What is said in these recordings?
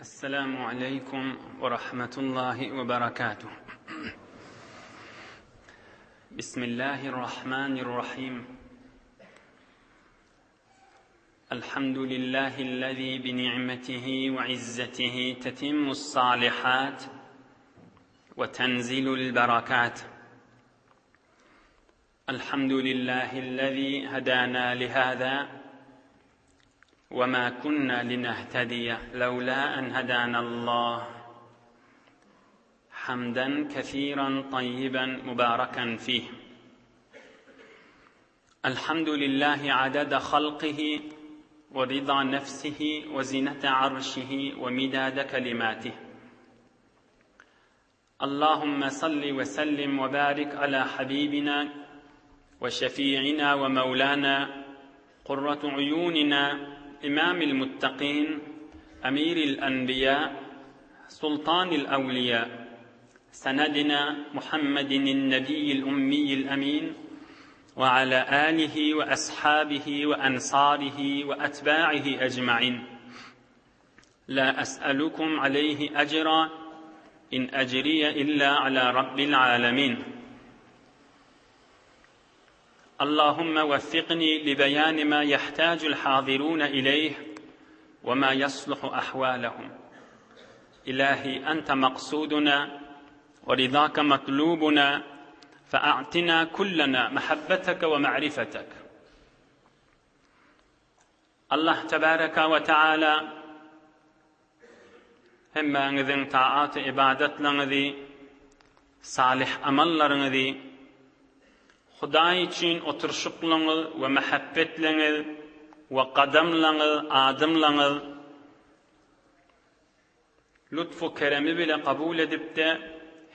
السلام عليكم ورحمة الله وبركاته بسم الله الرحمن الرحيم الحمد لله الذي بنعمته وعزته تتم الصالحات وتنزل البركات الحمد لله الذي هدانا لهذا وما كنا لنهتدي لولا أن هدانا الله حمدا كثيرا طيبا مباركا فيه الحمد لله عدد خلقه ورضا نفسه وزنة عرشه ومداد كلماته اللهم صل وسلم وبارك على حبيبنا وشفيعنا ومولانا قرة عيوننا إمام المتقين أمير الأنبياء سلطان الأولياء سندنا محمد النبي الأمي الأمين وعلى آله وأصحابه وأنصاره وأتباعه أجمعين لا أسألكم عليه أجرا إن أجري إلا على رب العالمين اللهم وفقني لبيان ما يحتاج الحاضرون إليه وما يصلح أحوالهم إلهي أنت مقصودنا ورضاك مطلوبنا فأعطنا كلنا محبتك ومعرفتك Allah tebareka we taala hemmäňiziň taat-y ybadatlaryňyzy, salyh amallaryňyzy, Hudaý üçin oturyşyklaryňyz we mähebbetleňiz we gadamlaňyz, adymlaňyz Lutfu keremi bile kabul edip-de,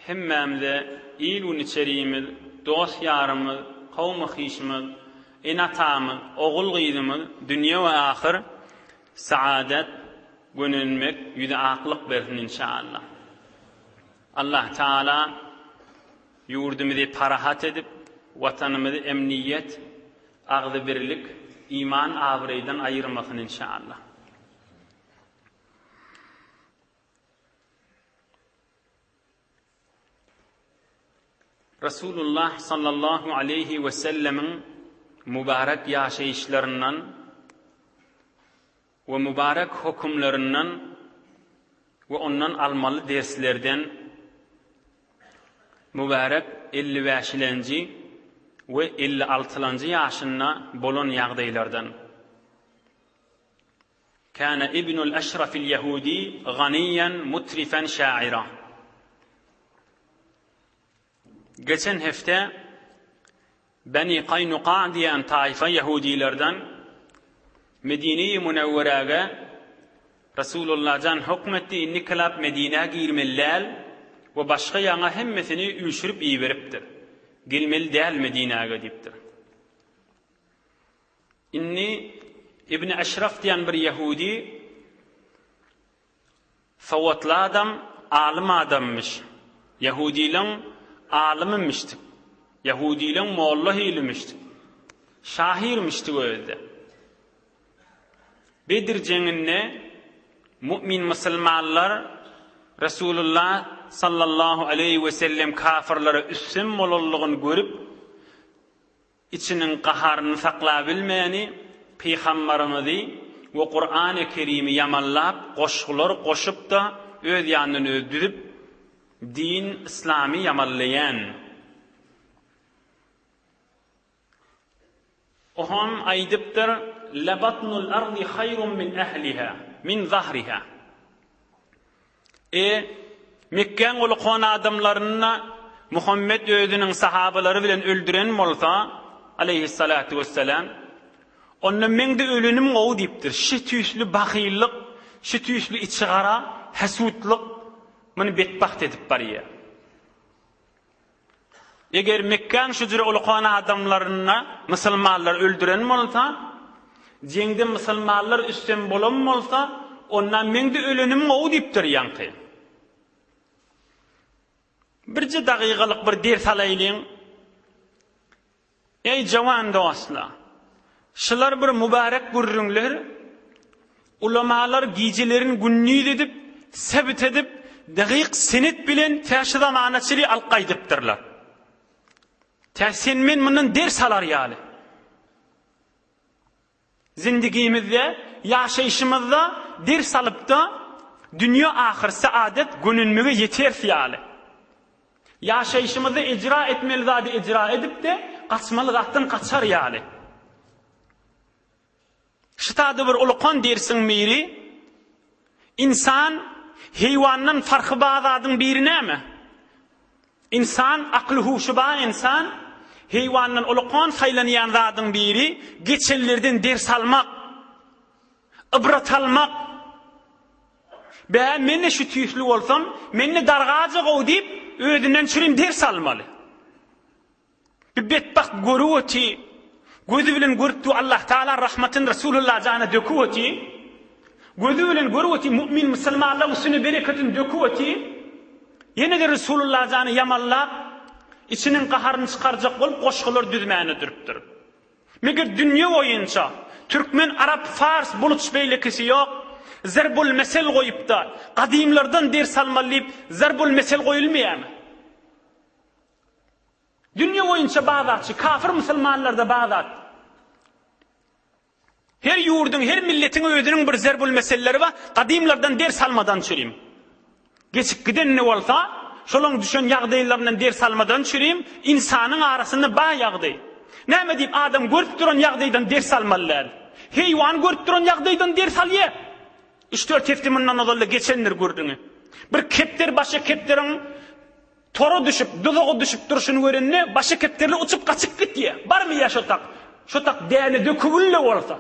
hemmämize il-gün-içerimiz, dost-ýarymyz, kowmy-hyşymyz, ene-atamyz, ogul-gyzymyz dünýe we ahyr saadat, gönenmek, ýüzi aklyk bersin inşaallah. Allah Taala ýurdumyzy parahat edip, watanymyzy emniýet, agzybirlik, iman abraýdan aýyrmasyn inşaallah. Resulullah sallallahu aleýhi we sellemiň mübarek ýaşaýyşlaryndan we mübarek hökümlerinden we ondan almaly derslerden mübarek 55-lenji we 56-lanjy ýaşynda bolan ýagdaýlardan. Kana ibnul Eşrafil Ýehudi ganiýen mutrifen şaira. Geçen hepde Beni Kaýnuka diýen taýfa ýehudilerden Medine-i Münewweräge Resulullah jan hökm etdi, indi kylap Medinä girmeli däl we başga ýaňa hemmesini üýşürip iberipdir. Gelmeli däl Medinäge diýipdir. Indi Ibn Eşraf diýen bir ýehudi sowatly adam, alym adammyş. Ýehudileň alymymyşdyk. Ýehudileň molla hilimişdik. Şahyrmyşdyk özi-de. Bedir jeňinde mu'min musulmanlar Resulullah sallallahu aleýhi we sellem kafyrlara üstem bolanlygyny görüp, Içiniň gaharyny saklabilmäni Pygambarymyzy we Kurany Kerimi ýamanlap goşgular goşup-da öz ýanyndan özi düzüp din yslamy ýamanlaýan. Oham aýdypdyr, Lebatnul ardi haýrun min ehliha, min zahriha. E. Mekgäň ulkan adamlaryny Muhammet özüniň sahabalary bilen öldüren bolsa, aleýhissalatu wessalam, onda meň-de ölenim gowy diýipdir. Şi tüýsli bahyllyk, şi tüýsli içigara, hesutlyk muny betbagt edip barýar. Eger Mekgäň şujre ulkan adamlaryny musulmanlar öldüren bolsa, jeňde musulmanlar üstem bolan bolsa, onda meň-de ölenim gowy diýipdir ýaňky. Birje dagygalyk bir ders alaýlyň. Eý jawan dostlar! Şular bir mübarek gürrüňler. Ulamalar gijelerin gündiz edip, sebit edip, dagyk senet bilen tä şu zamana çenli alyp gaýdypdyrlar. Tä sen-men mundan ders alar ýaly. Zindigimizde, ýaşaýşymyzda ders alyp-da, dünýe ahyr saadet gönenmege ýeteris ýaly. Ýaşaýşymyzda ejra etmeli zady ejra edip-de, gaçmaly zatdan gaçar ýaly. Şytada bir ulukan dersiň biri, Ynsan heýwandan farky bar zadyň biri näme? Ynsan, akyly-huşy bar ynsan, heýwandan ulukan saýlanýan zadyň biri geçenlerden ders almak, ybrat almak. Bä, men-de şu tüýsli bolsam, men-de dargaja gowy diýip, özünden çürim ders almaly. Bir betbagt görüp oty, gözi bilen görüp dur Allah Taala rahmatyny Resulullah jana döküp oty. Gözi bilen görüp oty mu'min musulmanlaryň üstüne bereketini döküp oty. Ýene-de Resulullah jany ýamanlap, içiniň gaharyny çykarjak bolup goşgular düzmäne durupdyr. Meger dünýe boýunça türkmen, arap, fars, buluç beýlekisi ýok, zerbul mesel goýup-da, gadymlardan ders almaly diýip, zerbul mesel goýulmaýarmy? Dünýe boýunça bazarçy, kafir musulmanlarda bazar. Her ýurduň, her milletiň özüniň bir zerbul meselleri bar, gadymlardan ders almadan çürim. Geçip giden-de bolsa, şolaň düşen ýagdaýlaryndan ders almadan çürim, ynsanyň arasynda bar ýagdaý. Näme diýip adam görüp duran ýagdaýdan ders almaly däl. Heýwan görüp duran ýagdaýdan ders alýar. Üç-dört hepde mundan ozal-da geçendir gürrüňi. Bir kepder başga kepderiň Tora düşüp, duzaga düşüp durşuny görende, başy kepderli uçup gaçyp gitýär. Barmaýar şo tak. Şo tak däne dökügül-de bolsa.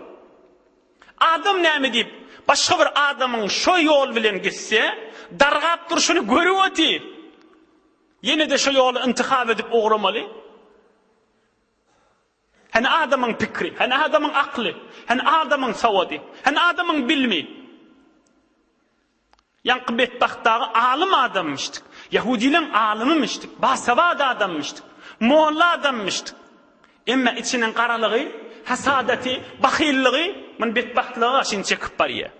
Adam näme diýip, başga bir adamyň şo ýol bilen gitse, dargap durşuny görüp otyr. Ýene-de şo ýoly intihap edip ugramaly. Hany adamyň pikri, hany adamyň akly, hany adamyň sowady, hany adamyň bilimi. Ýaňky betbagt dagy alym adammyşdyk. Ýahudileň alymymyşdyk, basawat adammyşdyk, molla adammyşdyk. Emma içiniň garalygy, hasadaty, bahyllygy muny betbagtlyga garşy çekip barýar.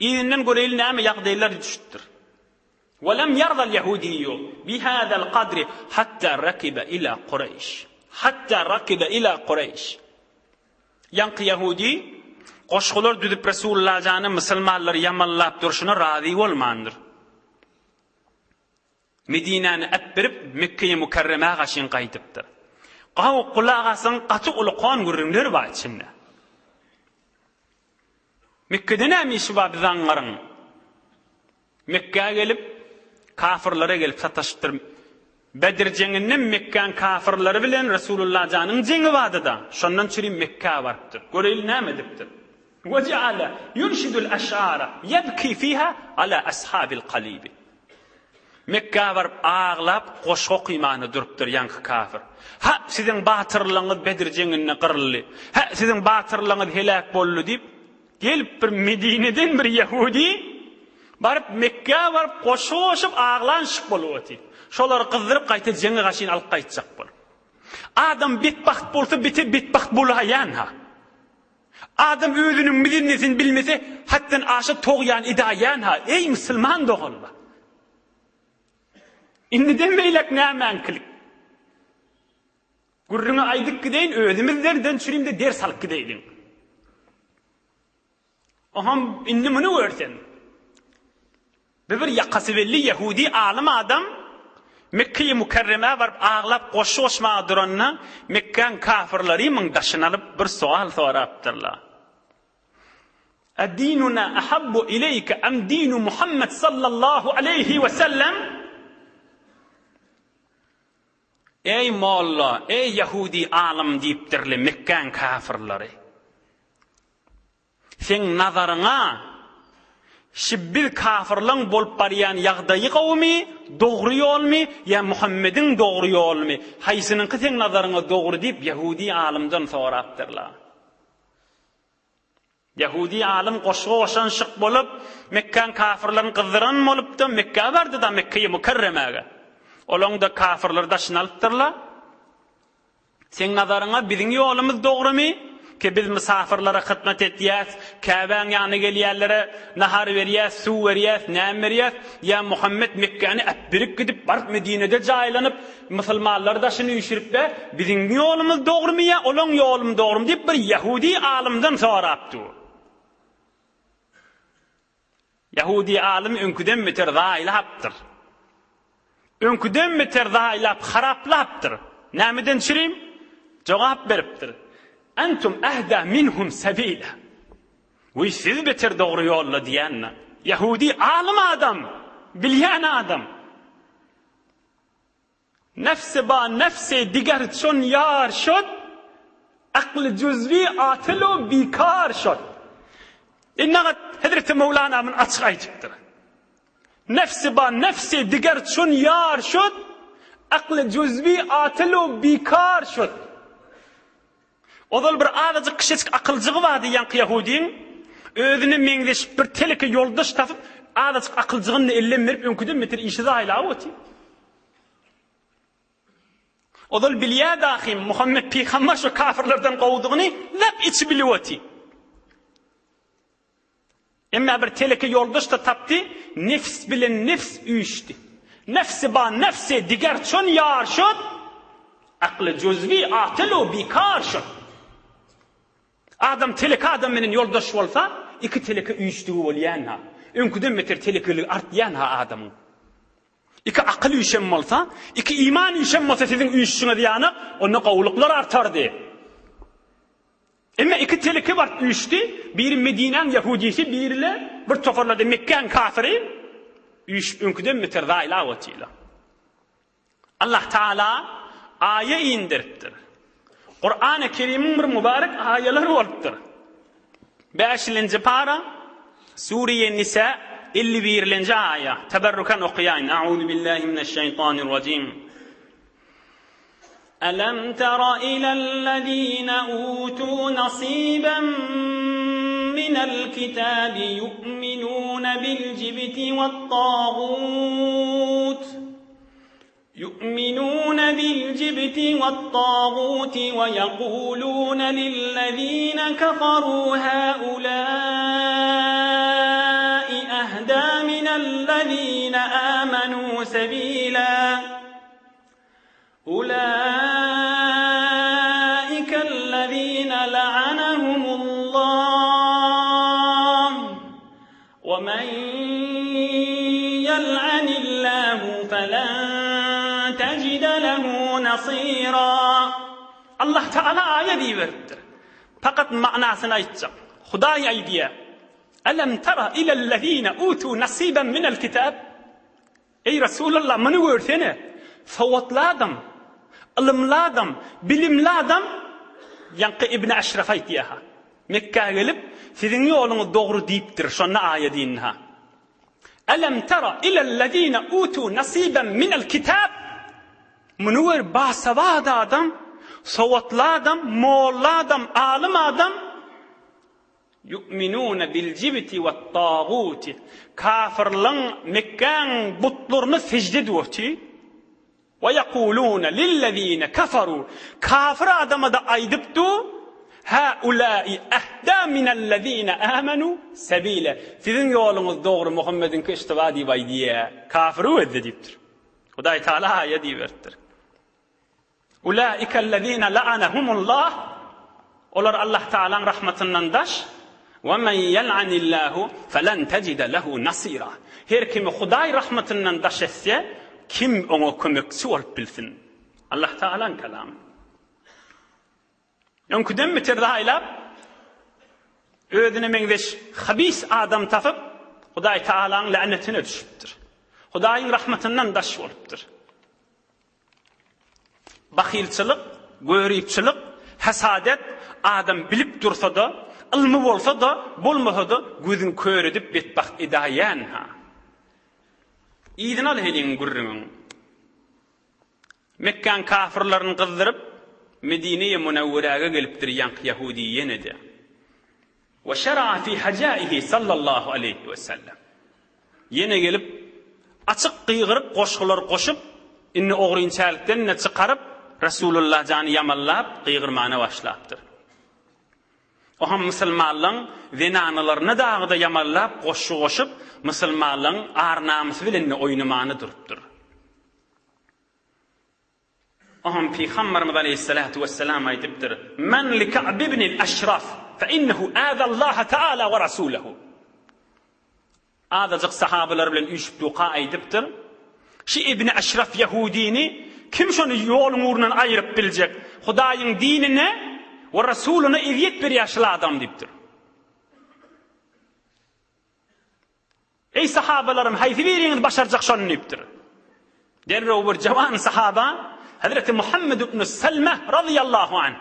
Yzyndan göreýli näme ýagdaýlar düşüpdir. Welem ýarzal ýahudiyyu bihazal kadri hatta rakiba ila Kureýş. Hatta rakiba ila Kureýş. Ýaňky ýahudi goşgular düzüp Resulullah jany musulmanlary ýamanlap durşuna razy bolmandyr. Medinäni äpberip Mekgeýi Mükerremä gaşyn gaýdypdyr. Gaw gulak asaň gaty uly kon gürrüňler bar içinde. Mekgede näme işi bar bi zaňňaryň? Mekgä gelip, kafyrlara gelip sataşypdyr. Bedir jeňinde Mekgäň kafyrlary bilen Resulullah janyň jeňi bardy-da, şondan çürim Mekgä barypdyr. Göreýli näme edipdir. We jeale ýunşidul eş'ara ýebki fiha ala ashabil kalibi. Mekgä baryp aglap goşgy okymana durupdyr ýaňky kafir. Hä, siziň batyrlygyňyz Bedir jeňinde gyryldy. Hä, siziň batyrlygyňyz heläk boldy diýip, Gelip bir Medineden bir ýehudi baryp Mekgä baryp goşgy goşup aglanyşyk bolup otyr. Şolary gyzdyryp gaýta jeňe gaşyn alyp gaýtjak bolup. Adam betbagt bolsa beter betbagt bolaýan-ha. Adam özüniň mizinnesini bilmese hatdan aşa togýan edaýan-ha. Eý musulman doganlar! Indiden beýläk nämäňkilik? Gürrüňi aýdyp gideýin, özümiz derden çürimde ders alyp gideýliň. Oham indi muny gör sen. Bir bir ýakasy belli ýehudi alym adam Mekge-i Mükerremä baryp aglap goşgy goşmaga duranda Mekgäň kafyrlary muň daşyny alyp bir sowal sorapdyrlar. Edinuna ahabbu ileýke am dinu Muhammed sallallahu aleýhi we sellem? Eý, molla, eý, ýahudi alym diýipdirli Mekgäň kafyrlary. Seň nazaryňa, şi biz kafyrlaň bolup barýan ýagdaýy gowumy, dogry ýolmy, ýa Muhammediň dogry ýolumy, haýsynyňky seň nazaryňa dogry diýip ýahudi alymdan sorapdyrlar. Ýahudi alym goşgy goşan şyk bolup, Mekgäň kafyrlaryny gyzdyran bolupdy, Mekgä bardy-da, Mekgeýi Mükerremäge. Olaň-da kafyrlary daşyna alypdyrlar. Seň nazaryňa biziň ýolumyz dogrumy? Ki biz mysafyrlara hyzmat etýäs, Käbäň ýanyna gelýänlere nahar berýäs, suw berýäs, näme berýäs, ýa Muhammet Mekgäni äpberip gidip, baryp Medinede jaýlanyp, musulmanlary daşyny üýşürip-de, biziň ýolumyz dogrumy ýa olaň ýolumy dogrumy diýip bir ýahudi alymdan sorapdy. Ýahudi alym öňküden beter zaýalapdyr. Öňküden beter zaýalap, haraplapdyr. Nämeden çürim? Jogap beripdir. Entum ehda minhum sebila. Wiý, siz beter dogry ýolda diýende. Ýahudi alym adam, bilýän adam. Nefsi ba nefsi diger çon ýar şod, Akly juzwi atyl u bikar şod. Innagat Hezreti Möwlana muny açyk aýdypdyr. Nefsi ba nefsi diger çon ýar şod, Akly juzwi atyl u bikar şod. Ozal bir azajyk kişejik akyljygy bardy ýaňky ýahudyň, özüne meňzeş bir teleke ýoldaş tapyp, azajyk akyljygyny elden berip öňküden beter işi zaýalap otyr. Ozal bilýärdi ahym, Muhammet pygamber şu kafirlerden gowudygyny lap içi bilip otyr. Emma bir teleke ýoldaş-da tapdy, nefs bilen nefs üýşdi. Nefsi ba nefsi diger çon ýar şod, akly juzwi atyl u bikar şod. Adam teleke adam bilen ýoldaş bolsa, iki teleke üýşdügi bolýan-ha. Öňküden beter telekeligi artýan-ha adamyň. Iki akyl üýşen bolsa, iki iman üýşen bolsa siziň üýşüşiňiz ýanak, onda gowulyklar artardy. Emma iki teleke baryp üýşdi, biri Medinäň ýahudisi, biri-le bir toparlada Mekgäň kafyry üýşüp öňküden beter zaýlap otyrlar. Allah Taala aýa indiripdir. Kurany Kerimiň bir mübarek aýalary bolupdyr. Bäşilenji para Suriye Nisa 51-lenji aýa. Teberrukan okaýaýyn. A'udhu billahi mineşşeýtanirrajim. Elem tera ilellezine utu nasiben minel kitabi yu'minune bil cibti we't tagut Yu'minune bil cibti we't taguti ve yekulune lillezine keferu haulâi ehdâ minellezine âmenû sebîlâ. Ulaikellezine la'anehumullah ve men yel'anillahu felen tecide lehu nasira. Allah Taala aýat iberipdir. Fakat manysyny aýtjak. Hudaý aýdýar: Elem tara ilellezine utu nasiben minel kitab. Eý, Resulallah, muny görsene! Sowatly adam, ylymly adam, bilimli adam ýaňky Ibni Eşrefe aýtýar-ha. Mekgä gelip, siziň ýoluňyz dogry diýipdir, şonda aýat indi-ha. Elem tera ilellezine utu nasiben minel kitab Muny gör, basawat adam, sowatly adam, molla adam, alym adam, Ýu'minune bil-jibti wat-taguti, kafyrlaň Mekgäň butlaryna sežde edip otyr. We ýekulune lillezine kafaru, kafir adama-da aýdyp dur, Hâulâi ehdâ minellezine âmenû sebîle, siziň ýoluňyz dogry, Muhammediňki iştiba diýip aýdýar, kafiri özi diýipdir. Hudaý Taala aýat iberipdir. Ulaikellezine la'anehumullah, Olar Allah Tagalaň rahmatyndan daş, Ve men yel'anillahu felen tecide lehu nasira. Her kimi Hudaý rahmatyndan daş etse, kim oňa kömekçi bolup bilsin? Allah Tagalaň kalamy. Öňküden beter zaýalap, özüne meňzeş habis adam tapyp, Hudaý Tagalaň la'netine düşüpdir. Hudaýyň rahmatyndan daş bolupdyr. Bahylçylyk, göripçilik, hasadet adam bilip dursa-da, ylmy bolsa-da, bolmasa-da gözüni kör edip betbagt edäýýän-ha. Yzyny al heniň gürrüňiň. Mekgäň kafyrlaryny gyzdyryp, Medine-i Münewweräge gelipdir ýaňky ýahudi ýene-de. We şera'a fi hajaihi sallallahu aleýhi we sellem. Ýene gelip, açyk gygyryp goşgular goşup, indi ogrynçälikden-de çykaryp, Resulullah jany ýamanlap, gygyrmana başlapdyr. Oham musulmanlaň zenanalaryna dagyda ýamanlap goşgy goşup, musulmanlaň ar-namysy bilen-de oýnamany durupdyr. Oham Pygamberimiz aleýhissalatu wessalam aýdypdyr, Men li Ka'b ibnil Aşraf, fe innehu azallaha taala we rasulehu. Azajyk sahabalar bilen üýşüp duka aýdypdyr, Şi Ibni Aşraf ýahudini kim şony ýoluň ugrundan aýyryp biljek? Hudaýyň dinine we Rasulyna ezýet berýär şul adam diýipdir. Eý sahabalarym haýsy biriňiz başarjak şony diýipdir. Derrew bir jawan sahaba Hazreti Muhammed ibn Selme razyýallahu anh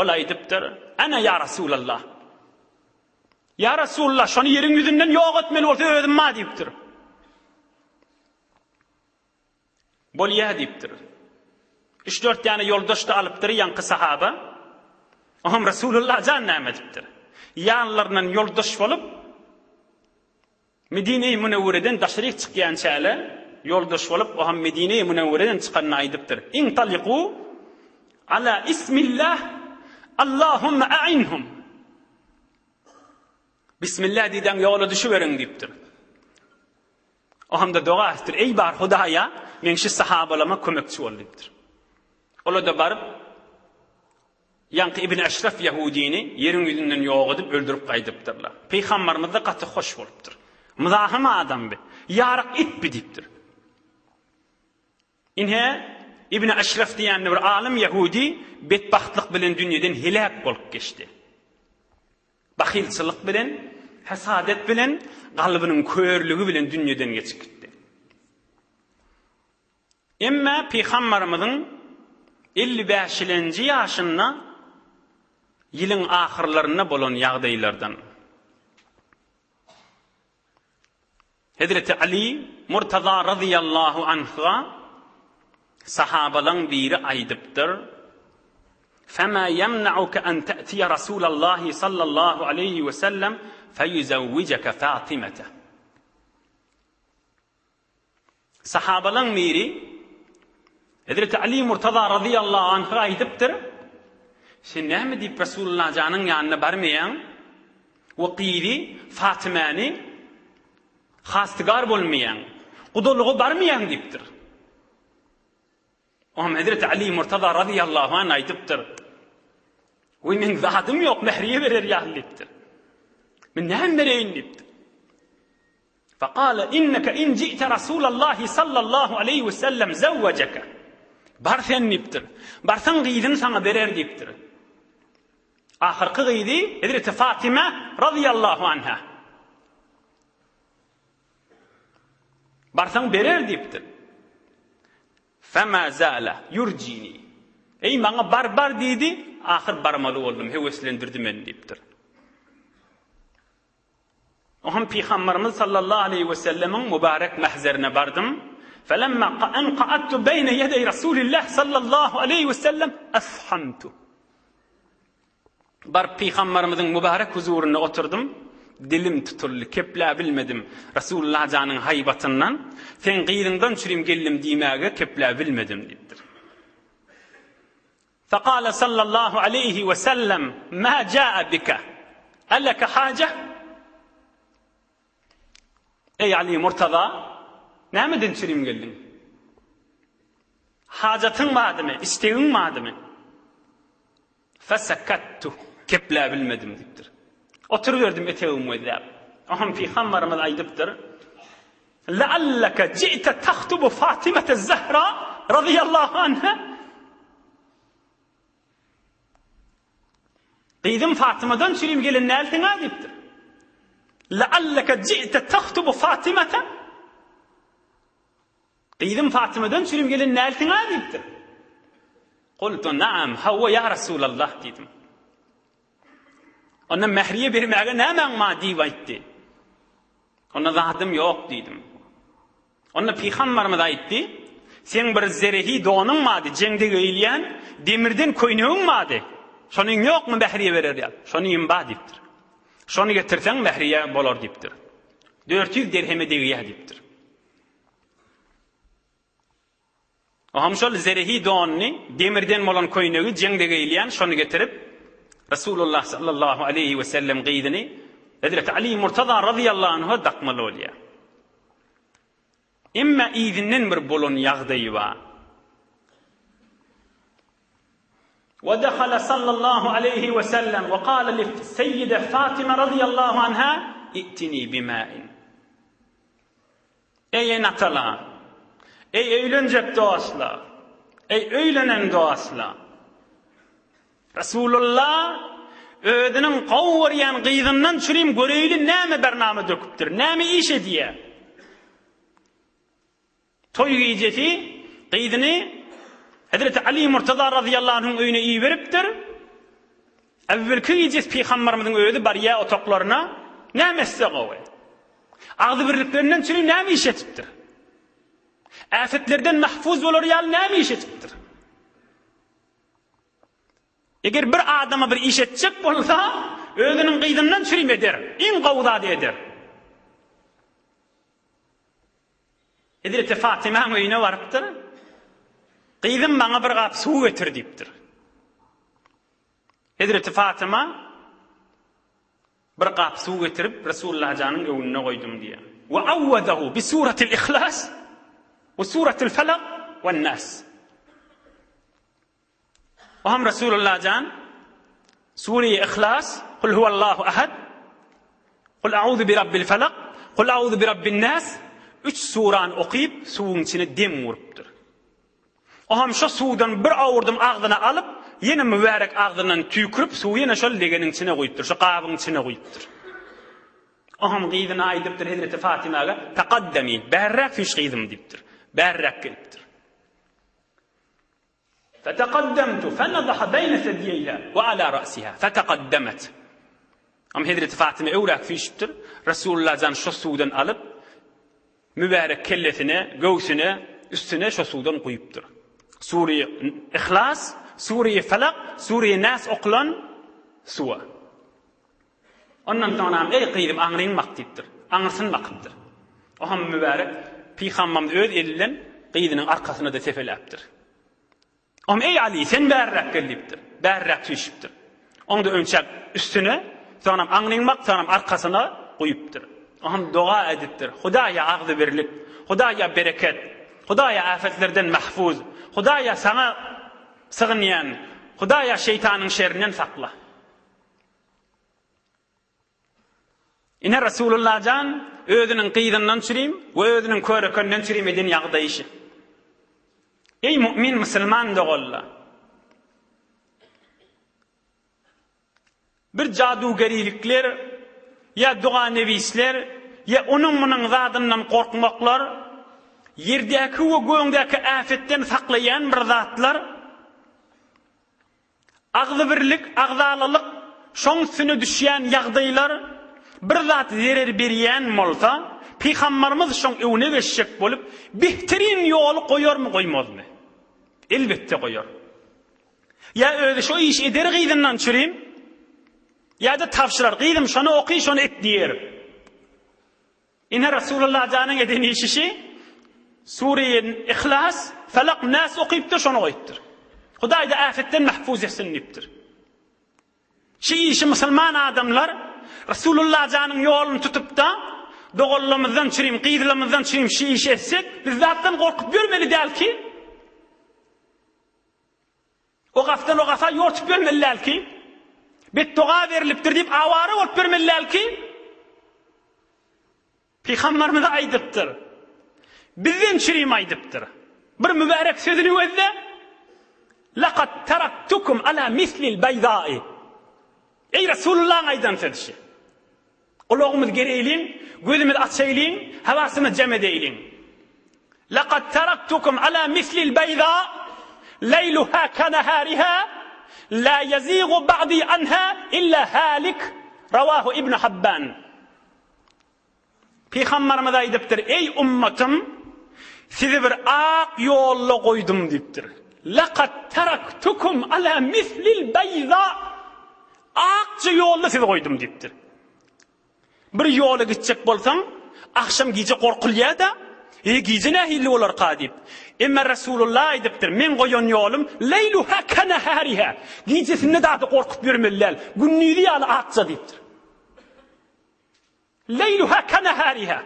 ol aýdypdyr, Ana ýa Rasulallah. Ýa Resulallah, şony ýeriň ýüzünden ýok etmeli bolsa özüm ma diýipdir. Bolýa diýipdir. Üç-dört ýany ýoldaş-da alypdyr ýaňky sahaba. Oňam Resulullah jan näme edipdir? Ýanlaryndan ýoldaş bolup, Medine-i Münewwereden daşaryk çykýançäle ýoldaş bolup, o hem Medine-i Münewwereden çykanyny aýdypdyr. Intaliku ala ismillah Allahumma a'inhum. Bismillah diýdäň ýola düşüberiň diýipdir. O hem-de doga etipdir. Eý bar Hudaýa, meň şu sahabalama kömekçi bol diýipdir. Ola-da baryp Ýaňky Ibn Eşref ýahudini ýeriň ýüzünden ýok edip öldürip gaýdypdyrlar. Pygambarymyz-da gaty hoş bolupdyr. Myzahym adam bi. Ýaryk it bi diýipdir. Ine, Ibn Eşref diýen bir alym ýahudi betbagtlyk bilen dünýeden heläk bolup geçdi. Bahylçylyk bilen, hasadet bilen, galbynyň körlügi bilen dünýeden geçip gitdi. Emma Pygambarymyzyň 55-lenji ýaşynda ýylyň ahyrlarynda bolan ýagdaýlardan Hezreti Ali Murtaza razyýallahu anhga sahabalaň biri aýdypdyr, Fema ýemnauke an te'tiýe Rasulallahi sallallahu aleýhi we sellem feýüzewwijeke Fatimete. Sahabalaň biri Hezreti Ali Murtaza razyýallahu anha aýdypdyr, Sen näme diýip Resulullah janyň ýanyna barmaýaň we gyzy Fatymäni hastygar bolmaýaň, gudalyga barmaýaň diýipdir. Oňam Hezreti Ali Murtaza razyýallahu anh aýdypdyr, Weý, meň zadym ýok, mähriye berer ýaly diýipdir. Men näme bereýin diýipdir. Fekale inneke in ji'te Rasulallahi sallallahu aleýhi we sellem zewwejeke. Bar sen diýipdir. Barsaň gyzyny saňa berer diýipdir. Ahyrky gyzy Hezreti Fatyma razyýallahu anha. Barsaň berer diýipdir. Fema zala yurjini. Eý maňa bar bar diýdi, ahyr barmaly boldum, höweslendirdi meni diýipdir. Oňam Pygamberimiz sallallahu aleýhi we sellemiň mübarek mähzerine bardym. Felemma en ka'adtu beýne ýedeý Rasulillah sallallahu aleýhi we sellem afhamtu. Baryp Pygamberimiziň mübarek huzurynda oturdym. Dilim tutuldy, kepläbilmedim. Rasulullah janyň haýbatyndan, Seň gyzyňdan çürim geldim diýmäge kepläbilmedim diýipdir. Fekale sallallahu aleýhi we sellem, Ma jaa bike? Eleke haje? Eý Ali Murtaza, nämeden çürim geldiň? Hajatyň bardymy, istegiň bardymy? Fesekettu, kepläbilmedim diýipdir. Oturyberdim etegimi gözläp. Oňam Pygamberimiz aýdypdyr, Lealleke ji'te tahtubu Fatimete Zehra razyýallahu anha. Gyzym Fatymadan çürim gelen dälsiň-a diýipdir. Lealleke ji'te tahtubu Fatimete. Gyzym Fatymadan çürim gelen dälsiň-a diýipdir. Kultu naam, hawa ýa Resulallah diýdim. Onda mähriye bermäge nämäň bar diýip aýtdy. Onda zadym ýok diýdim. Onda pygambarymyz aýtdy, Seň bir zerehi donuň bardy, jeňde geýilýän demirden köýnegiň bardy. Şonyň ýokmy mähriye berer ýaly? Şonym bar diýipdir. Şony getirseň mähriye bolar diýipdir. 400 dirheme degýär diýipdir. Oňam şol zerehi donuny, demirden bolan köýnegi, jeňde geýilýän, şony getirip, Resulullah sallallahu aleýhi we sellem gyzyny Hezreti Ali Murtaza razyýallahu anha dakmaly bolýar. Emma yzyndan bir bolan ýagdaýy bar. Wa dakhala sallallahu aleýhi we sellem we kala li seýýide Fatima razyýallahu anha i'tini bima'in. Eý ene-atalar! Eý öýlenjek dostlar! Eý öýlenen dostlar! Resulullah özüniň gowy görýän gyzyndan çürim göreýli näme bernama döküpdir, näme iş edýär? Toý gijesi gyzyny Hezreti Ali Murtaza razyýallahu anhuň öýüne iberipdir. Äwwelki gijesi pygambarymyzyň özi barýar otaklaryna, näme etse gowy? Agzybirliklerinden çüri näme iş etipdir? Äfetlerden mahfuz bolar ýaly näme iş etipdir? Eger bir adama bir iş etjek bolsa, özüniň gyzyndan çürim eder, iň gowy zady eder. Hezreti Fatymaň öýüne barypdyr. Gyzym maňa bir gap suw getir diýipdir. Hezreti Fatyma bir gap suw getirip Resulullah janyň öňünde goýdum diýýär. Wa awwadahu bi suratil ihlas we suratil falak we nas. Oham Resulullah jan Sure-i Ihlas, Kul huwallahu ahad, Kul auzu bi rabbil falak, Kul auzu bi rabbin nas üç surany okyp suwuň içine dem urupdyr. Oham şo suwdan bir awurdym agzyna alyp, ýene mübärek agzyndan tüýkürip suwy ýene şol legeniň içine guýupdyr, şo gabyň içine guýupdyr. Oham gyzyna aýdypdyr Hezreti Fatymaga, Takaddemi, bärräk süýş gyzym diýipdir. Bärräk gelipdir. Fetekaddemtu fenazaha beýne sedýeýha we ala ra'siha fetekaddemet. Am Hezreti Fatyma öwräk süýşüpdir. Resulullah jan şo suwdan alyp, mübärek kellesine, göwsüne, üstüne şo suwdan guýupdyr. Sure-i Ihlas, Sure-i Felak, Sure-i Nas okulan suwa. Ondan soňram, Eý, gyzym, aňryňy bak diýipdir. Aňyrsyny bakypdyr. O hem mübärek Pygamberimiz öz eli bilen gyzynyň arkasyna-da sepeläpdir. O hem, Eý, Aly, sen bärräk gel diýipdir. Bärräk süýşüpdir. Oň-da önçäk üstüne, soňram aňryňy bak, soňram arkasyna guýupdyr. O hem doga edipdir. Hudaýa agzybirlik, Hudaýa bereket, Hudaýa äfetlerden mahfuz, Hudaýa saňa sygynýan, Hudaýa şeýtanyň şerinden sakla. Ine Resulullah jan özüniň gyzyndan çürim we özüniň körekenden çürim eden ýagdaýy Eý mu'min musulman doganlar! Bir jadugerilikler ýa doganebisler ýa onuň munuň zadyndan gorkmaklar ýerdäki we göňdäki äfetden saklaýan bir zatlar Agzybirlik, agzalalyk, şoň üstüne düşýän ýagdaýlar bir zat zerer berýän bolsa, Pygambarymyz şoň öňüne geçjek bolup, behterin ýoly goýarmy, goýmazmy? Elbetde goýar. Ýa özi şo işi eder gyzyndan çürim, ýa-da tabşyrar, gyzym şony oky, şony et diýer. Ine Resulullah janyň eden işi şi, Sure-i Ihlas, Felak, Nas okypdyr, şony goýupdyr. Hudaý-da äfetden mahfuz etsin diýipdir. Şi işi musulman adamlar Resulullah janyň ýoluny tutup-da, doganlarymyzdan çürim, gyzlarymyzdan çürim şi işi etsek, biz zatdan gorkup ýörmeli däl ki, O gafdan o gafa ýortup ýörmeli däl ki, betdoga berlipdir diýip awara bolup ýörmeli däl ki, Pygamberimiz aýdypdyr. Bizden çürim aýdypdyr. Bir mübärek sözüni gözle. Laqad taraktukum ala mislil baýda'i. Eý Resulullahyň aýdan sözü. Gulagymyzy gereýliň, gözümizi açaýlyň, hawasymyzy jem edeýliň. Laqad taraktukum ala mislil baýda leýluha kanahariha la ýazigu ba'di anha illa halik. Rawahu Ibn Habban. Pygamberimiz aýdypdyr, Eý ummatym, sizi bir ak ýolda goýdum diýipdir. Laqad taraktukum ala mislil baýda Akja ýolda sizi goýdum diýipdir. Bir ýola gitjek bolsaň, agşam gije gorkulýar-da. Eý, gije nähili bolarka diýip. Emma Resulullah aýdypdyr, Meň goýan ýolum, leýluha kenehariha, gijesinde zada gorkup ýörmeli däl, gündizi ýaly akja diýipdir. Leýluha kenehariha,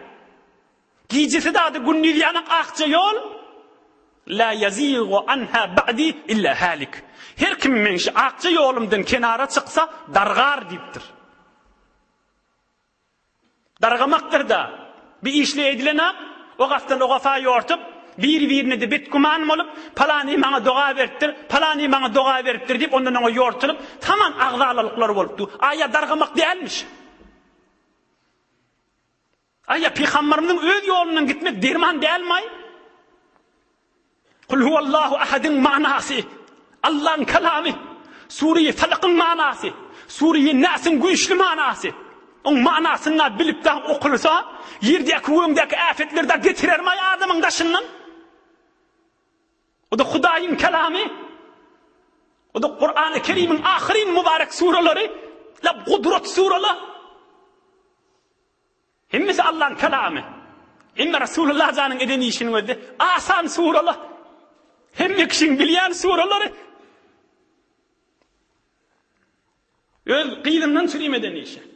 gijesi zada gündizi ýaly akja ýol, la ýazigu anha ba'di illa halik. Her kim meň şu akja ýolumdan kenara çyksa, dargar diýipdir. Dargamakdyr-da. Bir işli edilen-ak, o gafdan o gafa ýortup, biri-birine-de betgüman bolup, palany maňa doga beripdir, palany maňa doga beripdir diýip, ondan oňa ýortulyp, taman agzalalyklar bolup dur. Aýa dargamak dälmiş. Aýa pygambarymyzyň öz ýolundan gitmek derman dälmaý? Kul huwallahu ahadyň manasy, Allaň kalamy, Sureýi Falakyň manasy, Sureýi Nasyň güýçli manasy. Oň manasyny bilip dagy okulsa, ýerdäki göňdäki äpetleri dagy getirermaý adamyň daşyndan? O-da Hudaýyň kelamy. O-da Kurany Kerimiň ahyryn mübarek suralary, la gudrat suralar. Hemmesi Allaň kelamy. Emma Rasulullah janyň eden işiniň özi asan suralar. Hemme kişiň bilýän suralary. Öz gyzyndan çürim eden işi.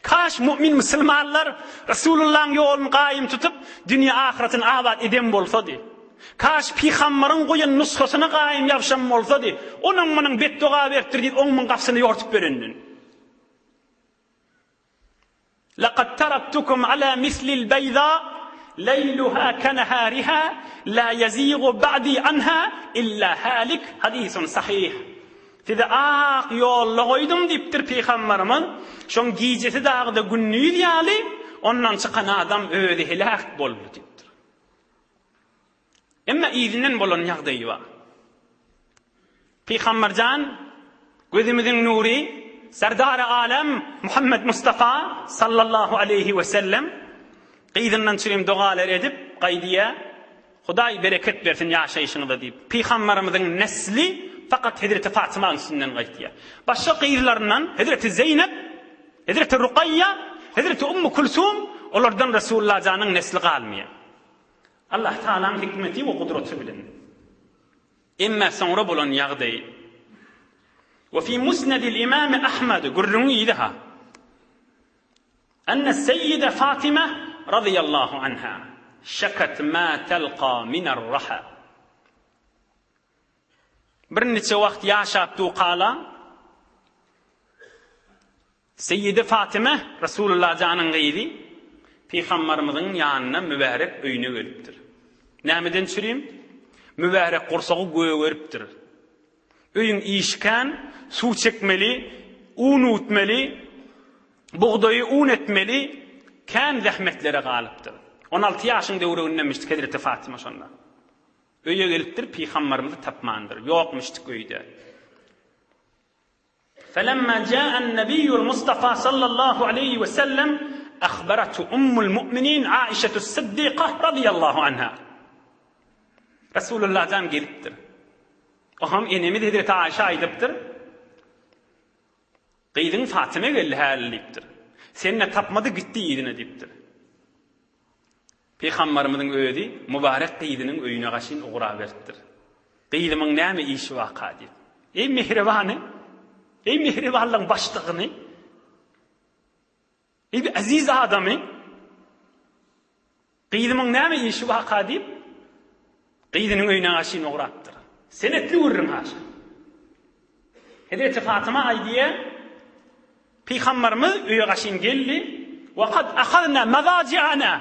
Kaş mu'min musulmanlar Resulullahyň ýoluny gaýym tutup, dünýe ahyretini abat eden bolsady. Kaş pygambaryň goýan nusgasyna gaýym ýapyşan bolsady, onuň munuň betdoga beripdir diýip oň muň gapysyna ýortup berenden. Laqad taraktukum ala mislil beýza leýluha kenehariha la ýezigu ba'di anha illa halik hadisun sahyh. Sizi ak ýolda goýdum diýipdir pygambarymyz. Şoň gijesi dagda gündiz ýaly, ondan çykan adam özi heläk boldy diýipdir. Emma yzyndan bolan ýagdaýy bar. Pygamber jan, gözümiziň nury, Serdary alem Muhammed Mustafa sallallahu aleýhi we sellem gyzyndan çürim dogalar edip gaýdýar. Hudaý bereket bersin ýaşaýşyňyza diýip. Pygamberimiziň nesli fakat Hezreti Fatymanyň üstünden gaýtýar. Başga gyzlaryndan Hezreti Zeýnep, Hezreti Rukaýýa, Hezreti Ummu Kulsum olardan Resulullah janyň nesli galmaýar. Allah Tagalaň hikmeti we gudraty bilen. Emma soňra bolan ýagdaý We fi Musnedil Imam Ahmed gürrüňiň yzy ha. Enne Seýýide Fatyma razyýallahu anha şekat ma telqa minar raha. Birniçe wagt ýaşap dukala Seýýide Fatyma, Resulullah janyň gyzy, Pygambarymyzyň ýanyna mübärek öýüne gelipdir. Nämeden çürim? Mübärek gursagy gögeripdir. Öýüň işi kän, suw çekmeli, un üwtmeli, bugdaýy un etmeli, kän zähmetlere galypdyr. On alty ýaşyň döwregindemişdi Hezreti Fatyma şonda. Öýe gelipdir, Pygambarymyzy tapmandyr. Ýokmuşdyk öýde. Felemma ja'an nebiyyul Mustafa sallallahu aleýhi we sellem ahbarathu ummul mu'minin Aişetus Siddiqa radiyallahu anha. Resulullah jan gelipdir. Oham enemiz Hezreti Aişe aýdypdyr. Gyzyň Fatyma geldi häli diýipdir. Sen-de tapmady gitdi yzyna diýipdir. Pygambarymyzyň özi mübarek gyzynyň öýüne gaşyn ugraberipdir. Gyzymyň näme işi barka diýip. Eý mähribany! Eý mähribanlygyň başlygyny! Eý bir eziz adamy! Gyzymyň näme işi barka diýip, gyzynyň öýüne gaşyn ugrapdyr. Senetli gürrüň haşa. Hezreti Fatyma aýdýar, Pygambarymyz öýe gaşyn geldi, Wa kad ahazna mazaji'ana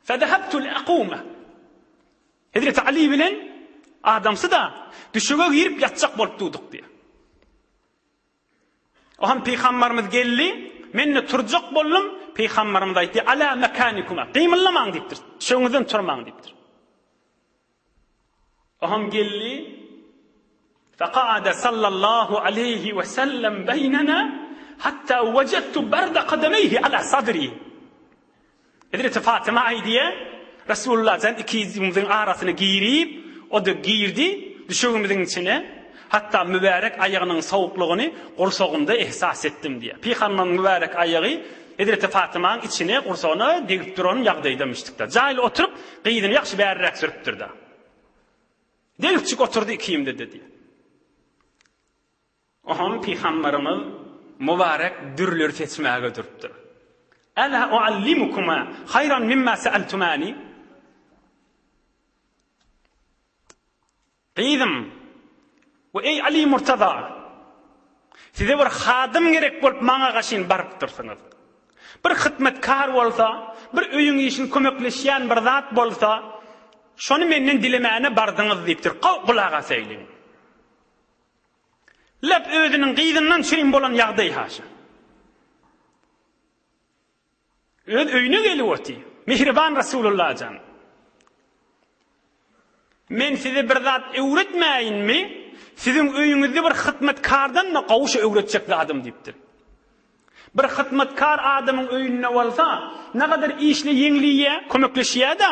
fezehabtu li'akume. Hezreti Ali bilen adamsy-da düşege girip ýatjak bolup durduk diýýär. Ohan Pygambarymyz geldi, men-de turjak boldum, Pygambarymyz aýtdy, Ala mekanikuma, gymyldamaň diýipdir, düşegiňizden turmaň diýipdir. Ohan geldi, Feka'ade sallallahu aleýhi we sellem beýnena hatta wejadtu berde kademeyhi ala sadri. Hezreti Fatyma aýdýar, Resulullah jan ikimiziň arasyna girip, o-da girdi düşegimiziň içine, hatda mübärek aýagynyň sowuklygyny gursagymda ehsas etdim diýýär. Pygambaryň mübärek aýagy. Hezreti Fatymaň içine, gursagyna degip duran ýagdaýdamyşdyk-da. Jaýly oturyp, gyzyny ýagşy bäriräk sürüpdir-de. Degipjik oturdy ikimde-de diýýär. Oňam pygambarymyz mübarek dürleri seçmäge durupdyr. Ela uallimukuma haýran mimma sa'altumani? Gyzym, we eý Ali Murtaza, size bir hadym gerek bolup maňa gaşyn barypdyrsyňyz. Bir hytmetkar bolsa, bir öýüň işini kömekleşýän bir zat bolsa, şony menden dilemäne bardyňyz diýipdir. Gulak asaýlyň. Lep özüniň gyzyndan çürim bolan ýagdaý haşa. Öz öýüne gelip oty. Mihriban Rasulullah jan. Men size bir zat öwretmäýinmi? Siziň öýüňizde bir hytmatkardan-da gowy şu öwretjek zadym diýipdir. Bir hyzmatkar adamyň öýünde bolsa, nagadar işle ýeňliýä, kömekleşýä-da.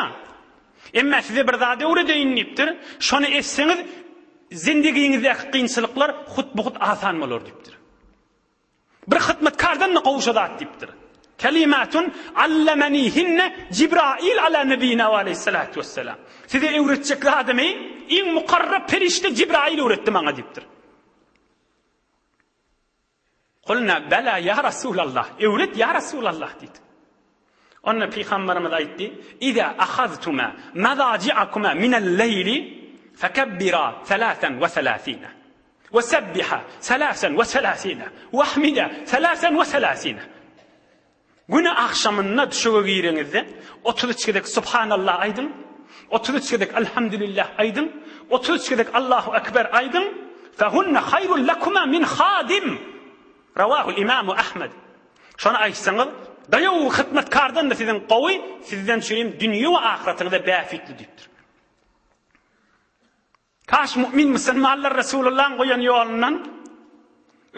Emma size bir zat öwredeýin diýipdir, şony etseňiz, zindigiňizdäki kynçylyklar hut-bu-hut asan bolar diýipdir. Bir hyzmatkardan-da gowy şo zat diýipdir. Kelimatun allamanihinne Jibrail ala nebina we aleyhissalatu vesselam. Size öwretjek zadymy iň mukarrab perişde Jibrail öwretdi maňa diýipdir. Kulna bela ýa Rasulallah, öwret ýa Rasulallah diýdik. Onda Pygamberimiz aýtdy, Iza ahaztuma mazaji'akuma minel-leýli fekebbira selasen we selasine we sebbiha selasen we selasine we ahmida selasen we selasine. Güne agşamynda düşege gireňizde 33 gezek Subhanallah aýdyň, 33 gezek Elhamdülillah aýdyň, 33 gezek Allahu Ekber aýdyň, Fehunne haýrun lekuma min hadim. Rawahul Imamu Ahmed. Şony aýtsaňyz, daýaw hytmatkardan-da siziň gowy, sizden çürim dünýe we ahyratyňyza bähbitli diýipdir. Kaş mu'min musulmanlar Resulullahyň goýan ýolundan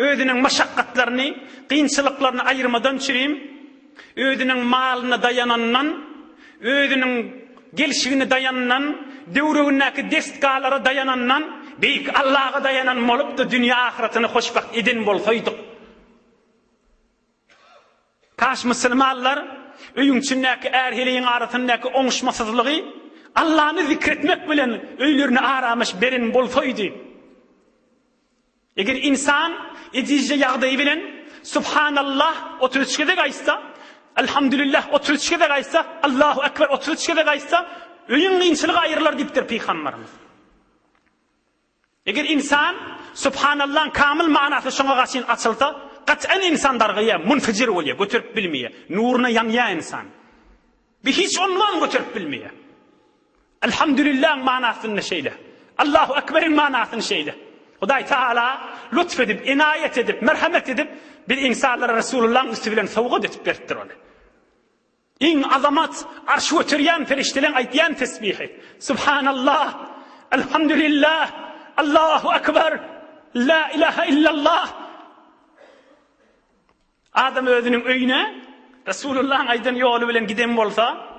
özüniň maşakgatlaryny, kynçylyklaryny aýyrmadan çürim, özüniň malyna daýanandan, özüniň gelşigine daýandan, döwregindäki destgalara daýanandan, beýik Allaha daýanan bolup-da dünýe ahyratyny hoşbagt eden bolsaýdyk. Kaş musulmanlar öýüň içindäki är-heleýiň arasyndaky oňuşmasyzlygy Allany zikretmek bilen öýlerine aramyş beren bolsaýdy. Eger ynsan ejizje ýagdaýy bilen Subhanallah 33 gezek aýtsa, Elhamdülillah 33 gezek aýtsa, Allahu Ekber 33 gezek aýtsa, öýüň kynçylygy aýrylar diýipdir Pygamberimiz. Eger ynsan Subhanallaň kamyl manasy şoňa gaçyn açylsa, gat'an ynsan dargaýar, munfijir bolýar, göterip bilmeýär. Nuruna ýanýar ynsan. Bir hiç ondan göterip bilmeýär. Elhamdülillaň manasyny şeýle. Allahu Ekberiň manasyny şeýle. Hudaý Taala lutf edip, enaýat edip, merhemet edip, biz ynsanlara Resulullaň üsti bilen sowgat edip beripdir ony. Iň azamat arş göterýän perişdeleň aýdýan tesbihi, Subhanallah, Elhamdülillah, Allahu Ekber, La ilahe illallah. Adam özüniň öýüne Resulullahyň aýdan ýoly bilen giden bolsa,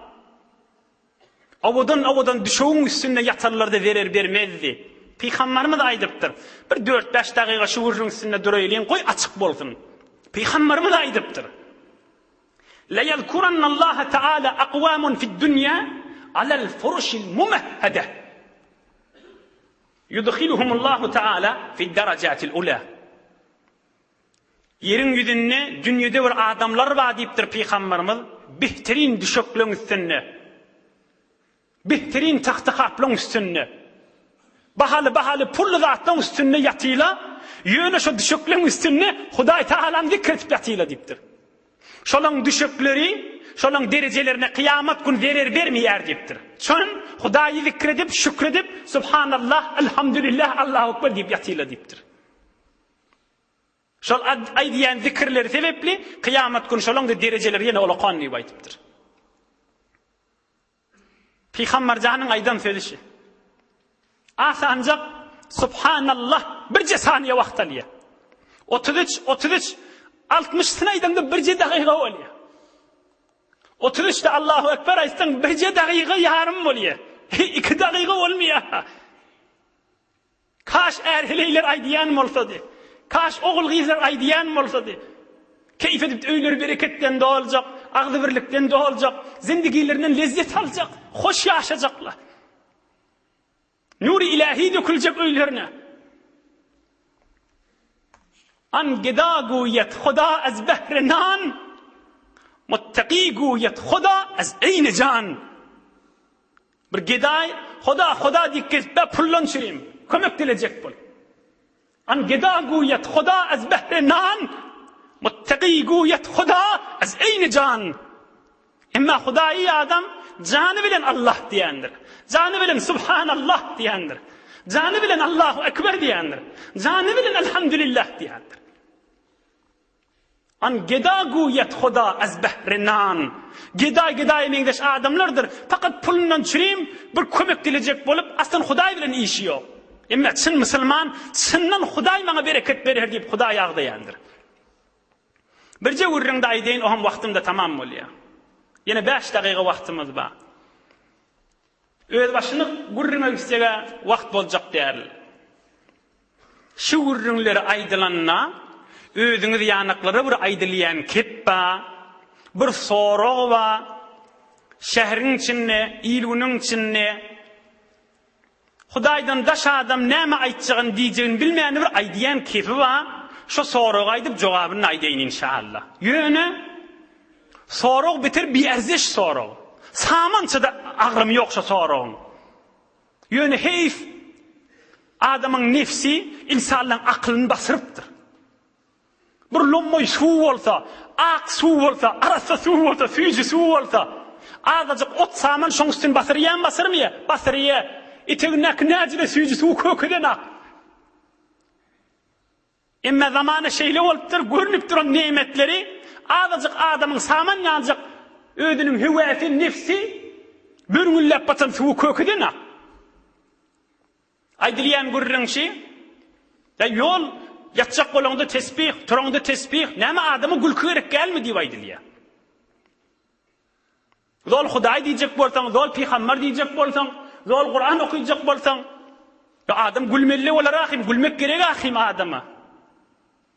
owadan-owadan düşegiň üstünde ýatanlarda zerer bermezdi. Pygamberimiz aýdypdyr. Bir dört-bäş dagyga şu gürrüň üstünde duraýlyň, goý açyk bolsun. Pygamberimiz aýdypdyr. Leýezkurannallaha teala akwamun fid-dunýa alel furuşil mumehhede. Yudhiluhumullahu teala fid-derejatil ula. Ýeriň ýüzünde dünýede bir adamlar bar diýipdir pygamberimiz, behterin düşekleň üstünde. Behterin tagty-haplaň üstünde. Bahaly-bahaly pully zatlaň üstünde ýatyla, ýöne şo düşekleň üstünde Hudaý Tagalany zikr edip ýatyla diýipdir. Şolaň düşekleri, şolaň derejelerine kyýamat gün zerer bermeýär diýipdir. Çün Hudaýy zikr edip, şükredip, Subhanallah, Elhamdülillah, Allahu Ekber diýip ýatyla diýipdir. Şol aýdýan zikirleri sebepli kyýamat gün şolaň-da derejeleri ýene ulakan diýip aýdypdyr. Pygamber janyň aýdan sözi şi. Asanjak Subhanallah birje saniýe wagt alýar. 33 33 60 syny aýdaňda birje dagyga bolýar. 33-de Allahu Ekber aýtsaň birje dagyga ýarym bolýar. 2 dagyga bolmaýar. Kaş är-heleýler aýdýan bolsady. Kaş ogul-gyzlar aýdýan bolsady. Keýp edip öýleri bereketden doljak, agzybirlikden doljak, zindigilerinden lezzet aljak, hoş ýaşajaklar. Nury ilahi döküljek öýlerine. An geda guýet Huda az behre nan, muttaki guýet Huda az eýni jan. Bir gedaý Huda, Huda diýip gezip, bä pullan çürim, kömek dilejek bol. An geda guýet Huda az behre nan, muttaki guýet Huda az eýni jan. Emma Hudaýy adam jany bilen Allah diýendir. Jany bilen Subhanallah diýendir. Jany bilen Allahu Ekber diýendir. Jany bilen Elhamdülillah diýendir. An geda guýet Huda az behre nan. Gedaý gedaýa meňzeş adamlardyr. Fakat pulundan çürim bir kömek dilejek bolup, aslan Hudaý bilen işi ýok. Emma çyn musulman çyndan Hudaý maňa bereket berer diýip Hudaýy agdaýandyr. Birje gürrüňde aýdaýyn, oňam wagtym-da tamam bolýar. Ýene bäş dagyga wagtymyz bar. Özbaşyna gürrüňe gitseg-ä wagt boljak däl. Şu gürrüňleri aýdylanda, özüňiz ýanaklara bir aýdylýan kep bar, bir sorag bar, şäheriň içinde, il-günüň içinde, Hudaýdan daş adam näme aýtjagyny diýjegini bilmän bir aýdýan kepi bar, şo soragy aýdyp jogabyny aýdaýyn inşallah. Ýöne sorag beter biärzeş sorag. Samançada agramy ýok şo soragyň. Ýöne heýf adamyň nefsi ynsanlaň akylyny basyrypdyr. Bir lommaý suw bolsa, ak suw bolsa, arassa suw bolsa, süýji suw bolsa, azajyk ot saman şoň üstüni basyrýamy, basyrmaýa? Basyrýa. Etegindäki näjele süýji suwy kökeden ak. Emma zamana şeýle bolupdyr, görnüp duran nemetleri azajyk adamyň saman ýaljak özüniň höwäsi, nefsi börňülläp batan suwy kökeden ak. Aýdylýan gürrüň şi, Ýa ýol, ýatjak bolaňda tesbih, turaňda tesbih, näme adama gülki gerek dälmi diýip aýdylýar. Zol Hudaý diýjek bolsaň, zol pygambar diýjek bolsaň, zol Kuran okyjak bolsaň, ýa adam gülmeli bolar ahym, gülmek gerek ahym adama.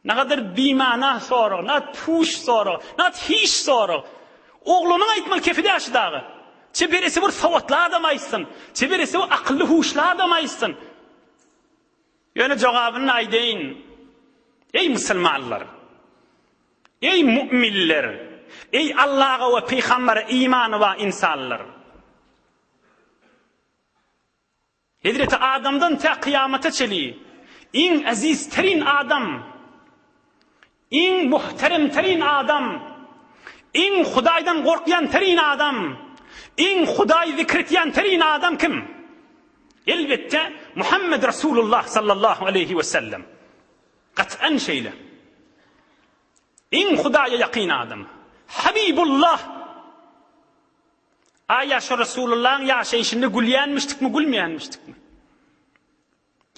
Nagadar bimana sorag, na puş sorag, na hiç sorag. Oglanyň aýtmaly kefi däl şu dagy. Çeberesi bir sowatly adam aýtsyn. Çeberesi bir akylly huşly adam aýtsyn. Ýöne jogabyny aýdaýyn. Eý musulmanlar! Eý mu'minler! Eý Allaha we pygambere imany bar insanlar! Hezreti Adamdan tä kyýamata çeli iň eziz terin adam, iň muhterem terin adam, iň Hudaýdan gorkýan terin adam, iň Hudaýy zikr etýän terin adam kim? Elbetde, Muhammed Rasulullah sallallahu aleýhi we sellem. Gat'an şeýle. Iň Hudaýa ýakyn adam. Habibullah. Aýa şo Resulullahyň ýaşaýşynda gülýänmişdikmi, gülmeýänmişdikmi?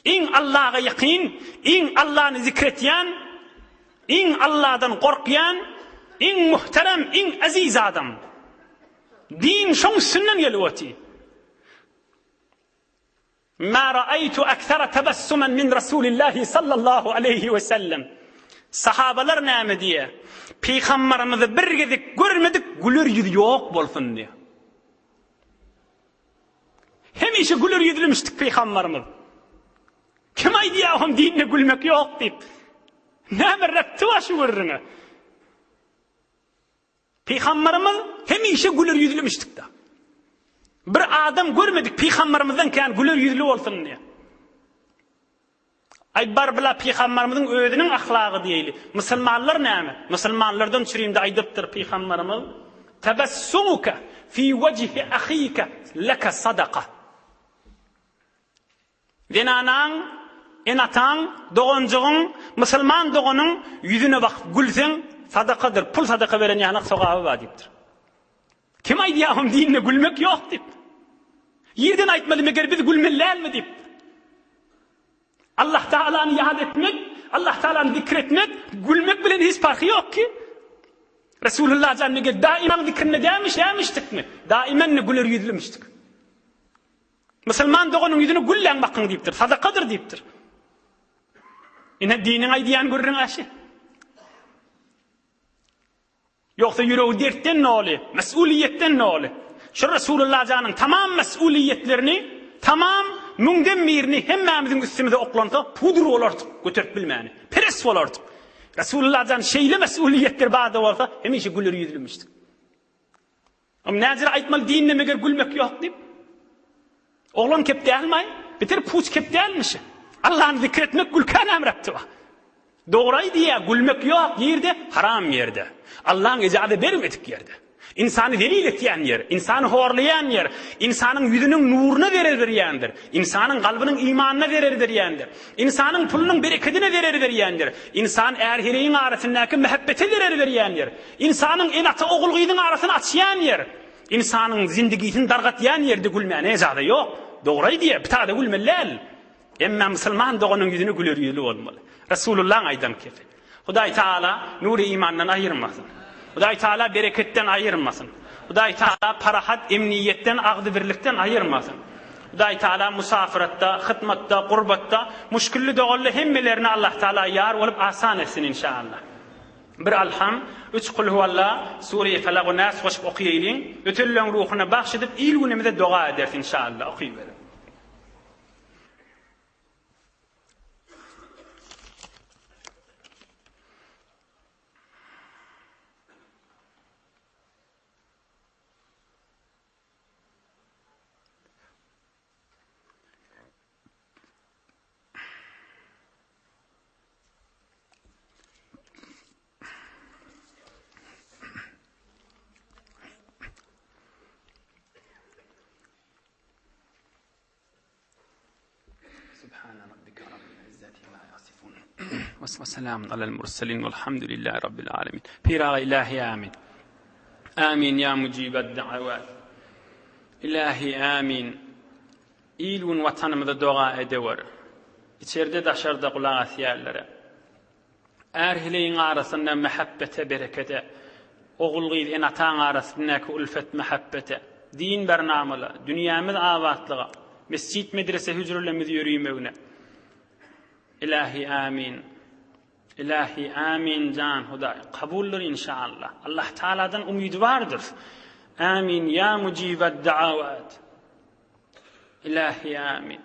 Iň Allaha ýakyn, iň Allany zikr etýän, iň Alladan gorkýan, iň muhterem, iň eziz adam. Din şoň üstünden gelip otyr. Ma ra'aýtu aksara tebessumen min Rasulillahi sallallahu aleýhi we sellem. Sahabalar näme diýýär? Pygambarymyzy bir gezek görmedik, güler ýüzi ýok bolsun diýýär. Hemişe güler ýüzlümişdik pygambarymyz. Kim aýdýar oň dinine gülmek ýok diýip? Näme repti bar şu gürrüňe? Pygambarymyz hemişe güler ýüzlümişdikde. Bir adam görmedik pygambarymyzdan kän güler ýüzli bolsun diýe. Aý bar bila pygambarymyzyň özüniň ahlagy diýeli. Musulmanlar näme? Musulmanlardan çürimde aýdypdyr pygambarymyz. Tabassumuka fi wejhi ahika laka sadaka. Zenanaň, ene-ataň, doganjygyň, musulman doganyň ýüzüne bakyp gülseň, sadakadyr, pul sadaka beren ýanak sogaby bar diýipdir. Kim aýdýar oň dininde gülmek ýok diýip. Ýerden aýtmaly meger biz gülmeli dälmi diýip. Allah Taalany ýat etmek, Allah Taalany zikr etmek, gülmek bilen hiç parhy ýok ki. Resulullah jan meger daima zikrinde dälmiş, dälmişdikmi? Daimen güler ýüzlümişdik. Musulman doganyň ýüzüne gülläň bakyň diýipdir, sadakadyr diýipdir. Ine diniň aýdýan gürrüňi aşy. Ýogsa ýüregi dertden doly, mes'uliýetden doly. Şu Resulullah janyň tamam mes'uliýetlerini, tamam müňden birini hemmämiziň üstümize oklansa, pudur bolardyk, göterip bilmäni. Peres bolardyk. Resulullah jan şeýle mes'uliýetler barda bolsa, hemişe güler ýüzlümişdik. Am näjere aýtmaly dinde meger gülmek ýok diýip. Oglan kep dälmaý? Beter puç kep dälmiş. Allany zikr etmek gülkä näme bar? Dogry aýdýa, gülmek ýok nirde? Haram ýerde. Allaň ejaza bermedik ýerde. Ynsany zelil etýän ýer, ynsany horlaýan ýer, ynsanyň ýüzüniň nuruna zerer berýändir, ynsanyň kalbynyň imanyna zerer berýändir, ynsanyň pulunyň berekedine zerer berýändir, ynsan är-heleýiň arasyndaky mähebbete zerer berýändir, ynsanyň ene-ata ogul-gyzyň arasyny açýan ýer, ynsanyň zindigisini dargatýan ýerde gülmäne ejaza ýok. Dogry aýdýa, bitada gülmeli däl. Emma musulman doganyň ýüzüne güler ýüzli bolmaly. Resulullaň aýdan kepi. Hudaý Taala nury imandan aýyrmasyn. Hudaý Taala bereketden aýyrmasyn. Hudaý Taala parahat emniýetden agzybirlikden aýyrmasyn. Hudaý Taala musafyratda, hytmatda, gurbatda muşkilli doganly hemmelerine Allah Taala ýar bolup asan etsin inşallah. Bir Alham, üç Kulhuwalla, Sure-i Felak we Nas goşup okaýalyň. Ötenleň ruhuna bagş edip il-günümize doga ederis inşallah. Okyberiň. Subhana rabbika rabbil izzati ma yasifun. Ve selamun alel murselin velhamdülillahi rabbil alemin. Pir aga ilahi amin. Amin ya mucibed da'avat. Ilahi amin. Il gün watanymyza doga edewer. İçeride daşarda gulak asýarlara. Är-heleýiň arasynda mähebbete, berekede, ogul-gyz, ene-ataň arasyndaky ulfet-mähebbete, din bernamala, dünýämiz abatlyga, mesjit-medrese hüjrelerimiz ýörimegine. Ilahi amin. Ilahi amin jan Hudaý. Kabuldyr inşallah. Allah Taaladan umydy bardyr. Amin ya mujibad da'awat. Ilahi amin.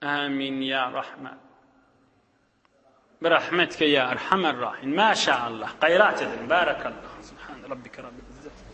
Amin ya Rahman. Birahmetke ya Erhamer Rahin. Maşa Allah. Gaýrat ediň. Barakallah. Subhan rabbike rabbil izzati.